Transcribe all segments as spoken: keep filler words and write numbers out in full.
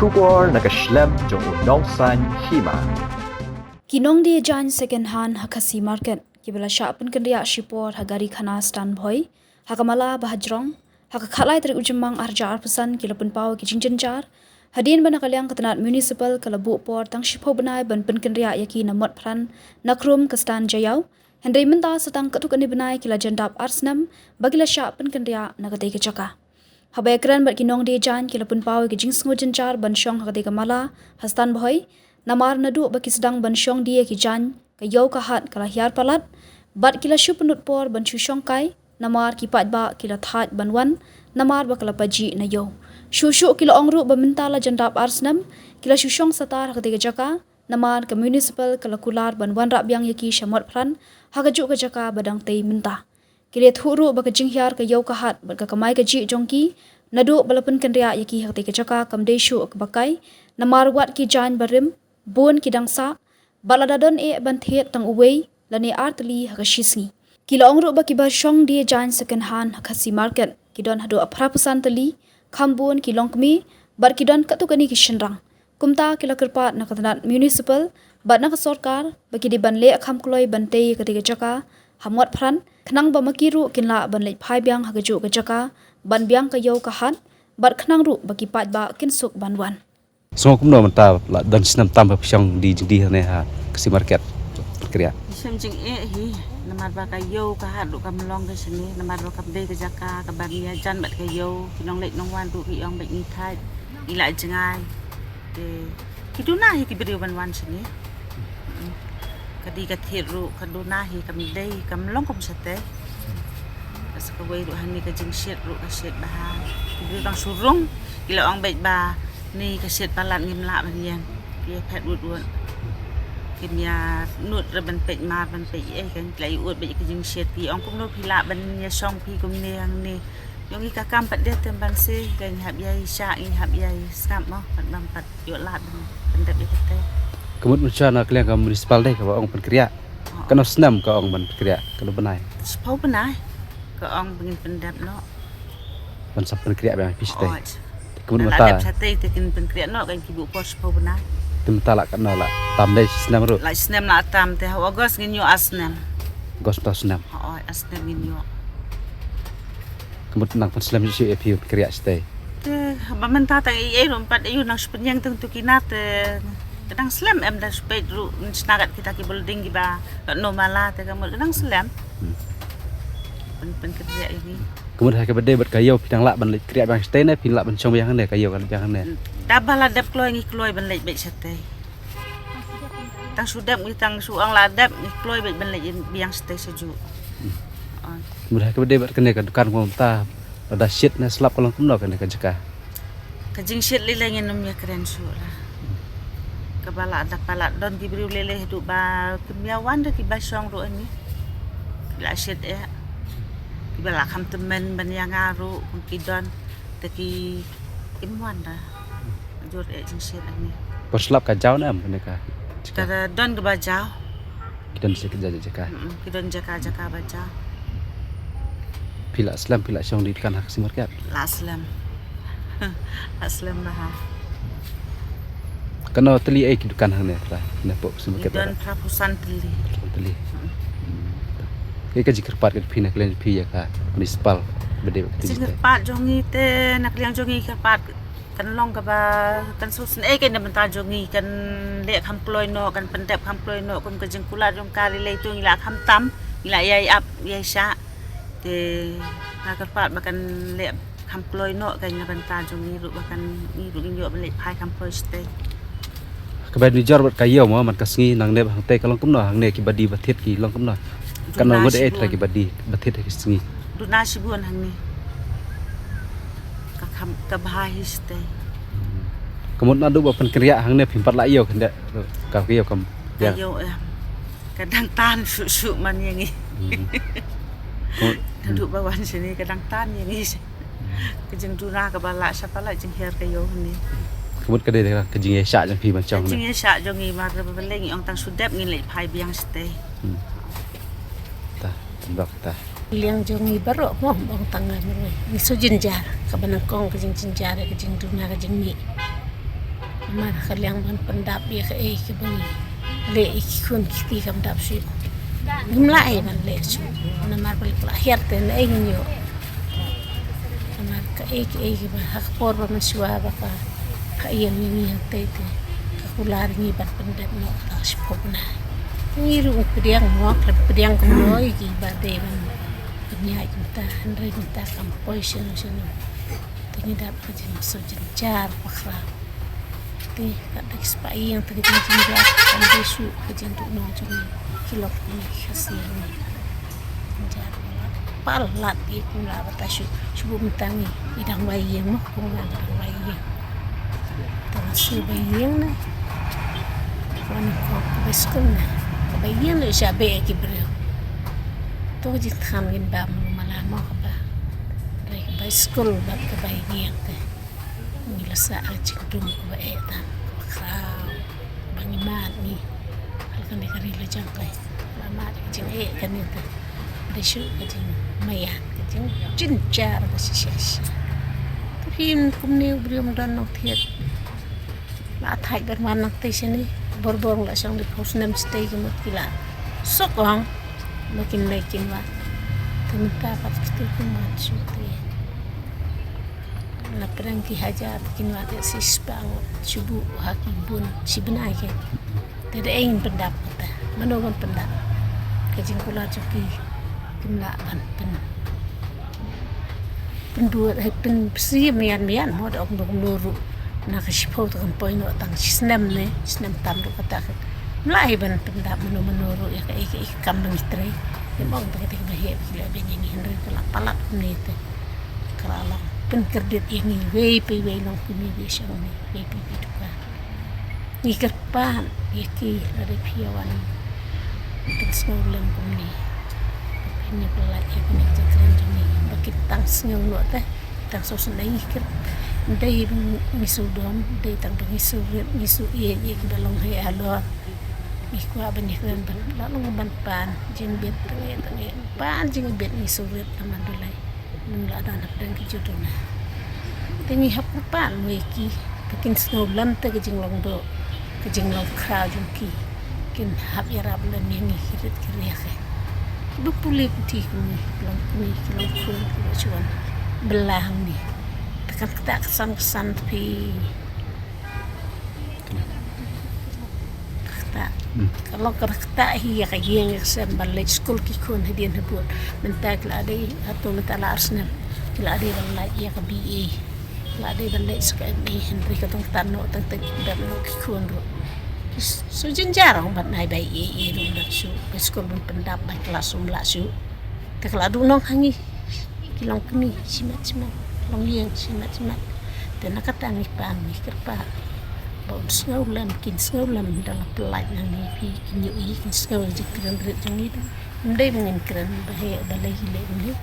Khubor na ka shlem jong u nongsaiñ hima. Ki nongdie jaiñ second hand ha Khasi Market kiba la shah pynkynriah shipor ha Gari Khana Stanbhoi ha ka mala ba hajrong ha ka khatlai tarik u Jymmang arhajar arphew san ki la pynpaw ïa ki jingjynjar hadien ba na ka liang ka tnat municipal ka la buh por tang shiphew bnai ban pynkynriah ïa ki na Motphran, na Krum, ka Stan Jaiaw. Hynrei mynta sa tang katto katne bnai ki la jan dap ar snem ba ki la shah pynkynriah na katei ka jaka. Haba ïakren bad ki nongdie jaiñ ki la pynpaw ïa ki jingsngew jynjar ban shong ha katei ka mala ha Stanbhoi, namar naduh ba ki sdang ban shong die ïa ki jaiñ, ka ïew ka hat ka la hiar palat bad ki la shu pynlut por ban shu shong kai namar ki paidbah ki la thait ban wan namar ba ka la pajih na ïew. Shuh shuh ki la ong ruh ba mynta la jan dap ar snem ki la shu shong satar ha katei ka jaka namar ka municipal ka la kular ban wanrah biang ïa ki sha Motphran ha kajuh ka jaka ba dang tei mynta. Ki la ïathuh ruh ba ka jinghiar ka ïew ka hat bad ka kamai kajih jong ki naduh ba la pynkynriah ïa ki ha katei ka jaka kam dei shuh kaba kai namar wat ki jaiñ barim bun ki dang sah bad lada don eh ban thied tang uwei lane ar tylli ha ka shi sngi. Ki la ong ruh ba kiba shong die jaiñ second hand ha Khasi Market ki don haduh phra phew san tylli, kham bun ki longkmie bad ki don katto katne ki shynrang. Kumta ki la kyrpad na ka tnat municipal bad na ka sorkar ba ki dei ban leh kham kloi ban tei ïa katei ka jaka ha Motphran khnang ba ma ki ruh kin lah ban leit phai biang ha kajuh ka jaka ban biang ka ïew ka hat bad khnang ruh ba ki paidbah kin suk ban wan. Sngew kumno mynta la don snem tam ba phi shong die jingdie hangne ha Khasi Market pynkynriah? Shem jingeh hi, namar ba ka ïew ka hat ruh kam long ka shane, namar ba kam dei ka jaka kaba ngi ïajan bad ka ïew, ki nongleit nongwan ruh ki ong bad ngi thait, ngi la jngai. Te ki duna hi ki briew ban wan shane. Mm. Ka die ka thied ruh ka duna hi kam dei, kam long kum shatei. Ka sa kawei ruh hangne ka jingshit ruh ka shit bha. Ki briew dang shu rung, ki la ong beit ba ni ka shit palat ngim lah ban ïeng. Ki phet wut wut. Kim ïa nud ruh ban peit mar ban peit ei kan ki la ïa ud beit ka jingshit, ki ong kumno phi lah ban ïa shong phi kumne hangne. Ïong i ka kam pat dei tem ban se, ngi hap ïa i shah, ngi hap ïa i sngap mo, pat bam pat ïoh lad ban pyndep ïa kata. Ka mut mynshuwa na ka liang ka municipal dei kaba ong pynkynriah. Oh. Kano snem ka ong ban pynkynriah, kano bnai? Shiphew bnai ka ong ba ngin pyndep noh. Ban sa pynkynriah biang phi shatei. Oh. Ka mut mynta la dep shatei te kin pynkynriah noh, kan ki buh por shiphew bnai. Te mynta la katno, la tam dei shi snem ruh? La snem la tam, te ha August ngin ïoh ar snem. August ta snem. Oh, ar snem ngin ïoh. Ka mut nang pynslem shuh ïa phi pynkynriah shatei. Te ba mynta tang ei ei ruh pat ei u nang shu pynïeng tang tu kine te ka dang slem em, da shu peit ruh ngi shna kat kita ki building kiba kat no mala te ka mut ka dang slem. Hmm. Pyn pynkynriah ïa ngi. Ka mut ha kaba dei bad ka ïew phi dang lah ban leit kynriah biang shatei ne phi lah ban shong biang hangne, ka ïew ka leit biang hangne? Da ba la dep kloi ngi kloi ban leit beit shatei. Tang shu dep ngi tang shu ong la dep ngi kloi beit ban leit biang shatei sha juh. Hmm. Oh. Mut ha kaba dei bad kane ka dukan kumta, lada shit ne slap ka long kumno kane ka jaka? Ka jingshit lei lei ngin ym ïa kren shuh la. Kaba la da palat don ki briew lei lei haduh ba kim ïa wan da kiba shong ruh ani. Ki la shit eh. Kiba la kham tymmen ban ïa nga ruh kum ki don. Te ki im wan da. Jur eh jingshit ani. Por slap ka jaw ne em kane ka jaka? Ka da don kaba jaw. Ki don jaka jaka jaka. Mm, ki don jaka jaka ba jaw. Phi la slem, phi la shong die dukan ha Khasi Market? La slem. La slem bha. Kano tylli ei ki dukan hangne phi la ne po Khasi Market? Ki don phra phew san tylli. Phra phew san tylli. Mm. Hmm. Kaei ka jingkyrpad ka phi na ka liang phi ïa ka municipal ba dei ba ka jingkyrpad jong ngi te na ka liang jong ngi kyrpad kan long kaba kan sngewsynei kein na bynta jong ngi, kan leh kham kloi noh, kan pyndep kham kloi noh kum ka jingkular jong ka. Lei lei tu ngi la kham tam, ngi la ïai ap ïai shah. Te nga kyrpad ba kan leh kham kloi noh kein na bynta jong ngi ruh ba kan ngi ruh ngin ïoh ban leit phai kham kloi shatei. Kaba nujor bad ka ïew mo man ka sngi nangne ba hangtei ka long kumno, hangne kiba die ba thied ki long kumno? Kano ngut ei trai kiba die ba thied ha ki sngi? Duna shibun hangne. Ka kham ka bha hi shatei. Ka mut naduh ba pynkynriah hangne phim pat lah ïew khyndiat ka ïew kam. Ka ïew em. Ka dang tan shuh shuh man ïa ngi. Hmm. Naduh ba wan shane ka dang tan ïa ngi. Ka jingduna kaba lah sha palat jinghiar ka ïew hangne. Ka mut ka dei ka jingïaishah jong phi ban shong ne? Ka jingïaishah jong ngi mar ba balei ngi ong tang shu dep ngin leit phai biang shatei. Hmm. Ta, tang ba ta. Liang jong ngi baroh mo, ong tang ngan ruh. Ngi shu jynjar, kaba nyngkong ka jingjynjar, ka jingduna, ka jingmih. Namar ka liang ban pyndap ïa kaei kaba ngi leh ïa ki khun ki kti kam dap shuh. Ngim lah ei ban leh shuh. Namar ba la hiar te na ei ngin ïoh. Namar kaei kaei kaba ha ka por ba mynshuwa ba ka, ka ïeng ïa ngi hangtei te ka kular ïa ngi ban pyndep noh ta shiphew bnai. Ngi ruh ngi pdiang mo, khlem pdiang kumno ïa ki ba dei ban pynïaid mynta, hynrei mynta kam poi shano shano. Te ngi dap ka jingsngewjynjar bakhraw. Te ka dei spah ïing te ka jingjynjar kam dei shuh ka jingduh nong jong ngi ki lok ngi Khasi ngi. Jynjar palat ïa ki mla bata shuh shuh mynta ngi i dang wai ïing mo kum nga dang wai ïing. Te nga shu bai ïing ne. Wan ko ka bai skul ne. Ka bai ïing ne sha be ki briew. To ka jingthan ngin bam mala mo ka ba. Bai skul bad ka bai ïing te. Ngi la sah ka jingdum kaba eh tang kaba khraw ba ngi mad ngi. Hal kane ka ri la jong kai la mad ka jingeh kane te. Dei shuh ka jingmaian ka jingjynjar ka shisha shisha. Te phim kumne u briew ym don nongthied. La thait ban wan nangtei shane bor bor la shong dei phew snem shatei ki mut ki la suk ong. Ba kin leit kin wan te mynta pat kito ki mad shuh te. La pyrshang ki hajar te kin wan te shispah ngut shu buh ha ki bun shi bnai ke. Te da ei ngin pyndap kata mano ban pyndap ka jingkular jong ki kim lah ban pyn pynduh hai pynpsi mian mian mo da ong dong no ruh na ka shiphew te kan poi noh tang shi snem ne snem tam ruh kata ka mlai ban pyndap mano mano ruh ïa ka ïa ka kam ba ngi trei. Ïa mong ba ka dei ba heh ba ki la beiñ ïa ngi hynrei ka la palat kumne te ka la long pynkredit ïa ngi wei pa wei long kumne wei shong ne wei pa wei duka. Ngi kyrpad ïa ki lada phi ïa wan pynsngewlem kumne. Phi ïa pynlait ïa kane ka jingkren jong ngi ba ki tang sngew noh te tang sngewsynei ngi kyrpad. Dei ngi sngewdom dei tang ba ngi sngewrit ngi sngewïeit ïa kiba long hi halor. Ngi kwah ban ïakren ban la long ban pan jingbit tang ïa tang ïa pan jingbit ngi sngewrit namar balei. Ngi la don hapdeng ki jingduna. Te ngi hap kyrpad mo ïa ki ba kin sngewlem te ka jinglong doh ka jinglong khraw jong ki. Kin hap ïarap lem ïa ngi ki rit ki riak. Kiba pule puthi kum ngi ki long kmie ki long khun kiba shu wan bylla hangne. Te kan ktah ksan ksan phi. Ktah. Hmm. Ka long kaba ktah hi ïa ka ïing ïa ka sem ban leit skul ki khun hadien habud. Mynta ki la dei hato mynta la ar snem ki la dei ban leit ïa ka B A. Ki la dei ban leit sa ka M A hynrei ka dang tan noh tang tang ki dep noh ki khun ruh. Shu jynjar ong ban ai bai ïa ïa ruh ban shu bai skul ban pyndap bai klas um lah shu. Te ka la duh nong ha ngi. Ki long kmie shimet shimet long ïing shimet shimet. Te na kata ngi pan ngi kyrpad ba un sngewlem kin sngewlem da la pynlait na ngi phi kin ïohi kin sngew ïa jingkren rit jong ngi. Ym dei ba ngin kren ba heh ba lei hi lei ym dei.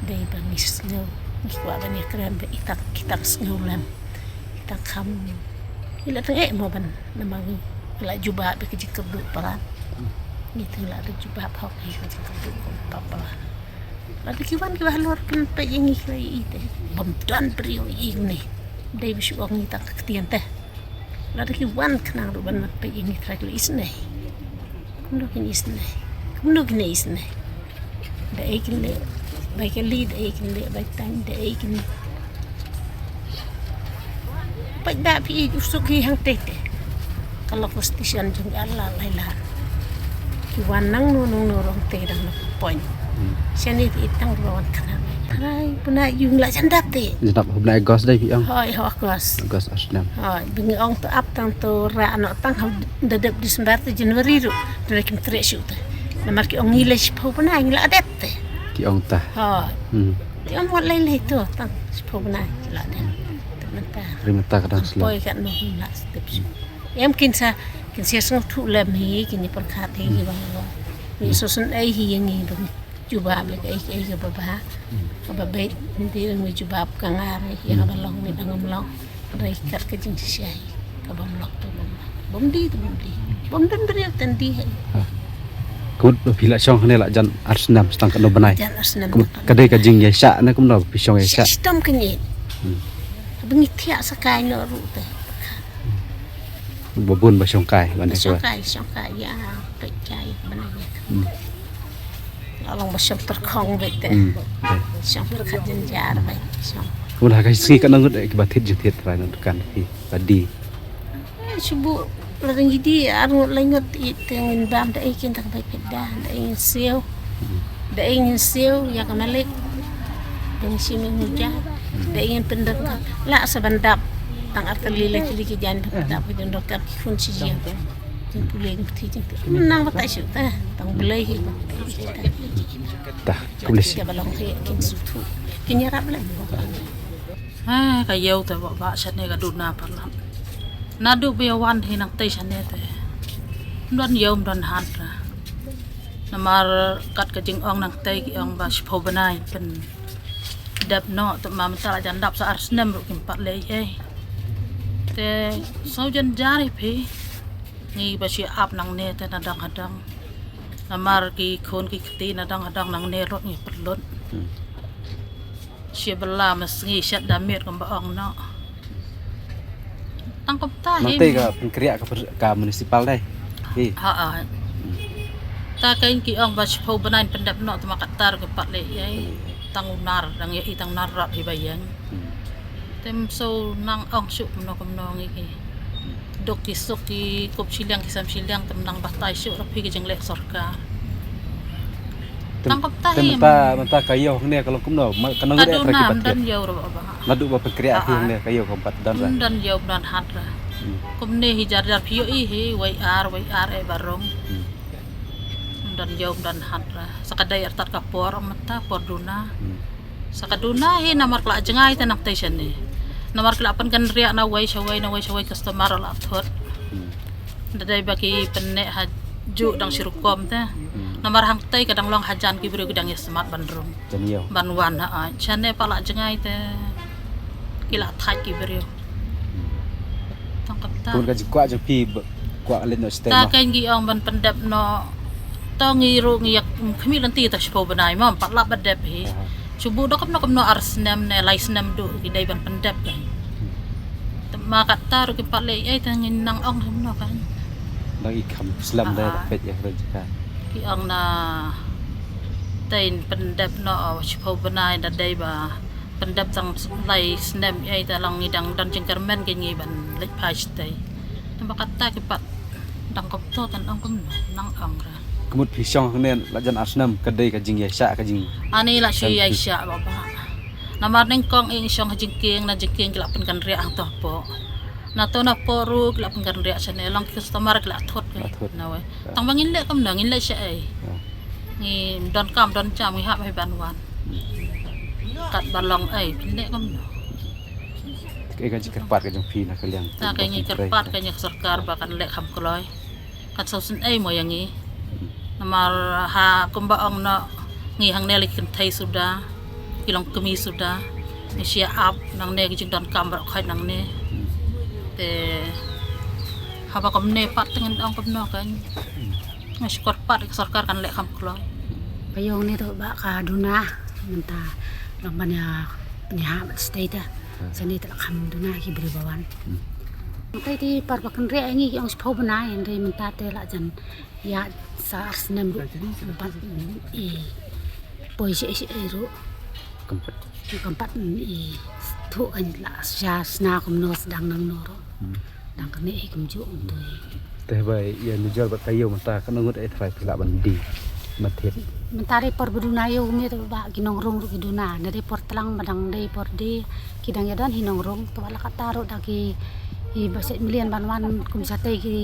Dei ba ngi sngew ngi kwah ba ngi kren ba i tak ki tak sngewlem i tak kham. Ngi la tang eh mo ban namar ngi la jubab ïa ka jingkyrduh palat. Ngi tang la da jubab hok ïa ka jingkyrduh palat. Lada ki wan kiba halor kin peit ïa ngi ki la ïohi te bym don briew ïa ngi ne. Dei ba shu ong ngi tang ka ktien te. Lada ki wan khnang ruh ban wan peit ïa ngi trai ki la isynei. Kumno kin isynei? Kumno kin isynei? Da ei kin leh bai kali da ei kin leh bai tang da ei kin Peit da phi ïeit u suk hi hangtei te. Ka lok station jong ka la lai la. Ki wan nang no nang no rong te dang no point. Hmm. Shane te itang ro wan khana. Tharai puna yung la jandap te. Jandap hubna August dei phi ong. Hoi ho August. August August nam. Hoi bingi ong to ap tang to ra no tang ha da dep December te January ru. Tharai kim tre shu te. Namar ki ong ngi le shiphew puna ngi la dep te. Ki ong ta. Hoi. Hmm. Ki ong wat lai lai to tang shiphew puna ngi la dep. Te mynta. Ri mynta ka dang slow. Poi ka no hum la step shu. Em kin sa kin sa sngewthuh lem hi kin ïa pyrkhat hi ki bang bang. Ngi sngewsynei hi ïa ngi bang jubab ïa kaei kaei kaba bha. Kaba beit ngi dei ngi jubab ka ngar ïa kaba long ngi dang ym long. Dei kat ka jingshisha hi kaba ym long to bym long. Bym dei to bym dei. Bym don briew ten dei hi. Kumut ba phi la shong hangne la jan ar snem stang katno bnai. Jan ar snem. Kumut ka dei ka jingïaishah ne kumno ba phi shong ïaishah. Shitom ka ngi. Ba ngi thiah sa kai noh ruh te. Ba bun ba shongkai ban da shongkai, shongkai ïa peit kai ban da. Hmm. La long ba shong tyrkhong beit te. Hmm. Shong tyrkhat jynjar beit shong. Bun ha ka sngi ka nang ngut eh ki ba thied jingthied trai na dukan phi ba die. Eh, shu buh la dang ïa die ar ngut lai ngut ïa te ngin bam da ei kin tak bai peit da da ei ngin siew. Da ei ngin siew ïa ka malik. Da ngin siew ngin muja. Da ei ngin pyndap. La sa ban dap. Tang ar tylli lai tylli ki jan dap dap ki jong doktor ki khun shi jiang. Jing pule jing pthi jing pthi. Nang batai shu ta. Tang pule hi. Ta, khublei shi. Ka ba long hi kin suthu. Kin ïarap lem. Ha, ka ïew te ba ba shane ka duna parlam. Naduh ba ïa wan hi nangtei shane te. Ym don ïew ym don hat ra. Namar kat ka jingong nangtei ki ong ba shiphew bnai pyndep noh, te ma mynta la jan dap sa ar snem ruh kim pat leh ei. Te sngewjynjar jar hi phi. Ngi ba shu ap nangne te nadang hadang. Namar ki khun ki kti nadang hadang nangne ruh ngi pynlut. Hmm. Shi bylla ma sngi shet da miet kumba ong noh. Tang kumta hi. Nangtei ka pynkriah ka per-, ka municipal dei. Hi. Ha, ha. Hmm. Ta kein ki ong ba shiphew bnai pyndep noh te ma katta ruh kim pat leh ei. Tang u nar dang ïa i tang nar rap hi ba ïeng. Hmm. Te ym shu nang ong shuh kumno kumno ngi ki. Duk ki suk ki kup shiliang ki sem shiliang te ym nang batai shuh ra phi ki jingleh sorkar. Tang kumta hi. Mynta, mynta ka ïew hangne ka long kumno? Ma, ka nang duna, ym don ïew ra ba. Naduh ba pynkriah hi hangne ka ïew kam pat don ra. Ym don ïew ym don hat ra. Hmm. Kumne hi jar jar phi ïohi hi wei ar wei ar eh ba rung. Hmm. Ym don ïew ym don hat ra. Sa ka dei artat ka por ong mynta por duna. Hmm. Sa ka duna hi namar ka la jngai te nangtei shane. Namar ka la pynkynriah na wei sha wei na wei sha wei customer la thut. Hmm. Da dei ba ki pynneh ha juh dang shi rukom te. Hmm. Namar hangtei ka dang long hajan ki briew ki dang ïa smat ban rung. Jan ïew. Ban wan ha ai. Shane pat la jngai te. Ki la thait ki briew. Hmm. Tang kumta. Bun ka jingkwah jong phi ba kwah leit noh shatei. Ta kein ki ong ban pyndep noh. To ngi ruh ngi ïa khmih lynti ta shiphew bnai mo ym pat lap ba dep hi. Aha. Shu buh da kumno kumno ar snem ne lai snem duh ki dei ban pyndep kein. Hmm. Te ma katta ruh kim pat leh ei te ngin nang ong kumno kein. Nang i kham slem dei. Aha. Peit ïa ka jaka. Ki ong na tein pyndep noh shiphew bnai da dei ba pyndep tang lai snem ei te long ngi dang don jingkyrmen kein ngi ban leit phai shatei. Te ba katta ki pat dang kumto tan ong kumno nang ong ra. Ka mut phi shong hangne la jan ar snem ka dei ka jingïaishah ka jing. Ani la shu ïaishah ba ba. Namar nyngkong i ngi shong ha jingkieng na jingkieng ki la pynkynriah hangto hapoh. Na to na poh ruh ki la pynkynriah shane long ki customer ki la thut. La thut. Na wei. Ya. Tang ba ngin leh kumno ngin leh shaei. Ya. Ngi donkam donkam ngi hap hi ban wan. Hmm. Kat ba long ei phin leh kumno. Kaei ka jingkyrpad ka jong phi na ka liang. Ta ka ngi kyrpad ka ngi ka sorkar ba kan leh kham kloi. Kan sa sngewsih mo ïa ngi. Hmm. Namar ha kumba ong noh ngi hangne la ki kynthei suda, ki long kmie suda. Ngi shu ïa ap nangne ki jingdonkam baroh khoit nangne. Hmm. Te haba kumne pat te ngin ong kumno kein. Hmm. Nga shu kyrpad ka sorkar kan leh kham kloi. Ka ïew ne to ba ka duna mynta long ban ïa pynïaid shatei te. Hmm. Shane te la kham duna ki briew ba wan. Hmm. Mynta te par ba kynriah ïa ngi ki ong shiphew bnai hynrei mynta te la jan ïaid sa ar snem ruh. Pat i poi shaei shaei ruh. Kam pat. Kam pat i thuh kan la sha sna kumno sdang nangno ruh. Hmm. Dang kane i kumjuh kumtui. Te ba ïa nujor bad ka ïew mynta ka nang ngut ei trai phi lah ban die. Mynta dei por ba duna ïew kumne te ba ki nongrung ruh ki duna. Na dei por tlang ba dang dei por die ki dang ïa don hi nongrung te ba la katta ruh da ki i ba shet mlien ban wan kum shatei ki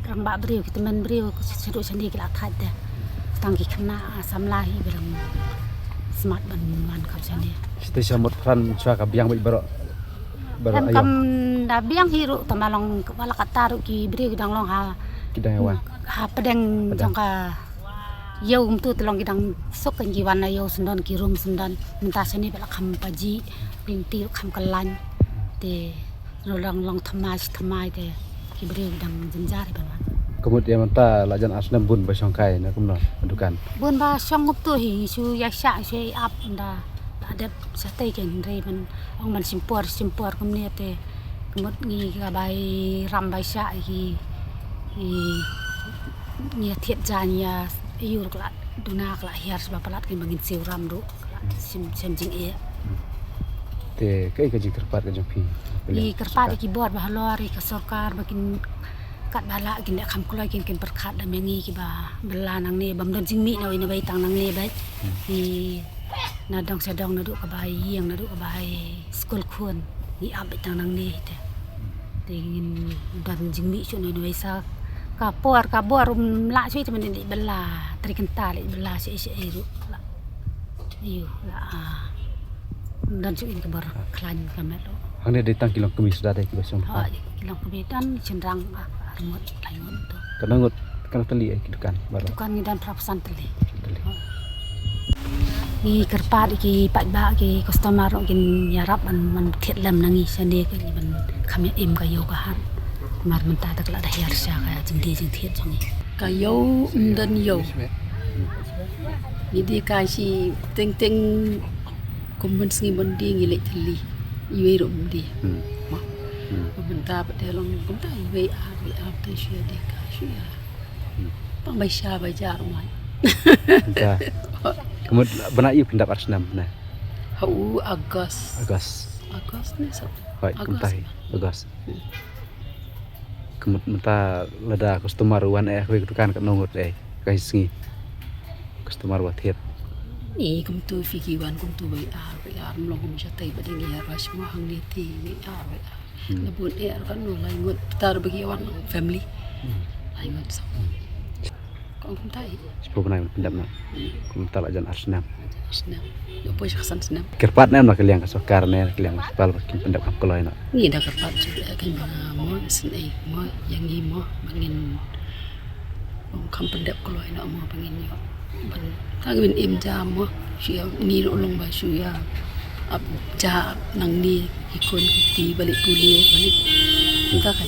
rangbah briew ki tymmen briew ki shu ruh shane ki la thait te. Tang ki khynnah samla hi ba dang smat ban wan kam shane. Shatei sha mut pran sha ka biang bad baroh. Em kam da biang hi ruh tang ba long ba la katta ruh ki briew ki dang long ha. Ki dang wan. Ha pdeng jong ka ïew kumtu te long ki dang suk kan ki wan na ïew syndon ki rum syndon mynta shane ba la kham paji lynti ruh kham khlaiñ te ruh long long thymmai shi thymmai te ki briew ki dang jynjar hi ban wan. Ka mut ïa mynta la jan ar snem bun ba shongkai ne kumno dukan. Bun ba shong kumtu hi shu ïaishah shu ïa ap da la dep shatei kein hynrei ban ong ban shim por shim por kumne te Mut ngi ka bai ram bai shah ki, ki ngi thied ja ngi ïa ïur ka la duna ka la hiar sha ba palat ki ba ngin siew ram duh ka la sim sim jing e. Te kaei ka jingkyrpad ka jong phi? Ngi kyrpad ki bor ba halor ka sorkar ba kin kat ba la kin da kham kloi kin kin pyrkhat da me ngi ki ba bela nangne bam don jingmih na wei na wei tang nangne ba. Ngi na dong sha dong na duh ka bai ïing na duh ka bai skul khun ngi ap beit tang nangne te. Te ngin don jingmih shuh na wei sa ka por ka bor um lah shuh te men di bela tri kynta le bela shuh shuh ruh la. Yu la don shuh in ka bor khlaiñ ka met ruh. Hangne dei tang ki long kmie suda dei ki ba shong. Ha ki long kmie don shynrang arngut laingut tu. Katno ngut katno tylli ai ki dukan baroh? Dukan ngi don phra phew san tylli. Ngi kyrpad ki paidbah ki customer ruh kin ïarap ban ban thied lem na ngi shane ka ngi ban kham ïa im ka ïew ka hat. Mar mynta te ka la da hiar sha ka jingdie jingthied jong ngi. Ka ïew ym don ïew. Ngi dei ka shi teng teng kum ban sngi ban dei ngi leit tylli. Iwei ruh ym dei. Mo. Mynta pat te long kumta iwei ar iwei ar te shu ïa dei ka shu ïa. Tang bai sha bai jar mai. Ka mut bana ïa phin dap ar snem ne. Ha u August. August. August ne sa. Hoi kumta hi August. Ka mut mynta lada customer wan eh hoi ka dukan katno ngut eh ka hi sngi. Customer wa thied. Ni kumtu phi ki wan kumtu bai ar bai ar mlong kum sha tai ba ding ïa rush mo hangne ti bai ar bai ar. Na bun eh kan no lai ngut tar ba ki wan family. Lai ngut sa. Kong kumta i. Shiphew bnai ban pyndep noh. Kumta la jan ar snem. Ar snem. Ïa poi sha ka san snem. Kyrpad ne em na ka liang ka sorkar ne ka liang municipal ba kin pyndep kham kloi noh. Ngi da kyrpad shu eh kan ba mo snem mo ïa ngi mo ba ngin kham pyndep kloi noh mo ba ngin ïoh. Ban tang ngin im ja mo shu ïa ngi ruh long ba shu ïa ap ja ap nangne ki khun ki kti ba leit pule ba leit. Ka ka.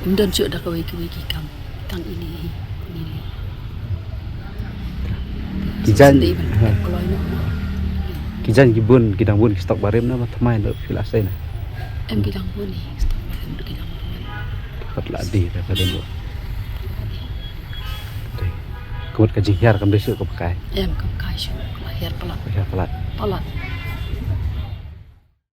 Ym don shuh da kawei kawei ki kam. Tang ini hi ini. Ki jan ki jan ki bun ki dang bun ki stock barim na ma thymmai na phi la sei na. Em ki dang bun hi stock barim ki dang bun. Pat la di da ka dei. Ka mut ka jinghiar kam dei shuh ka pakai. Em ka pakai shuh ka hiar palat. Ka hiar palat. Palat.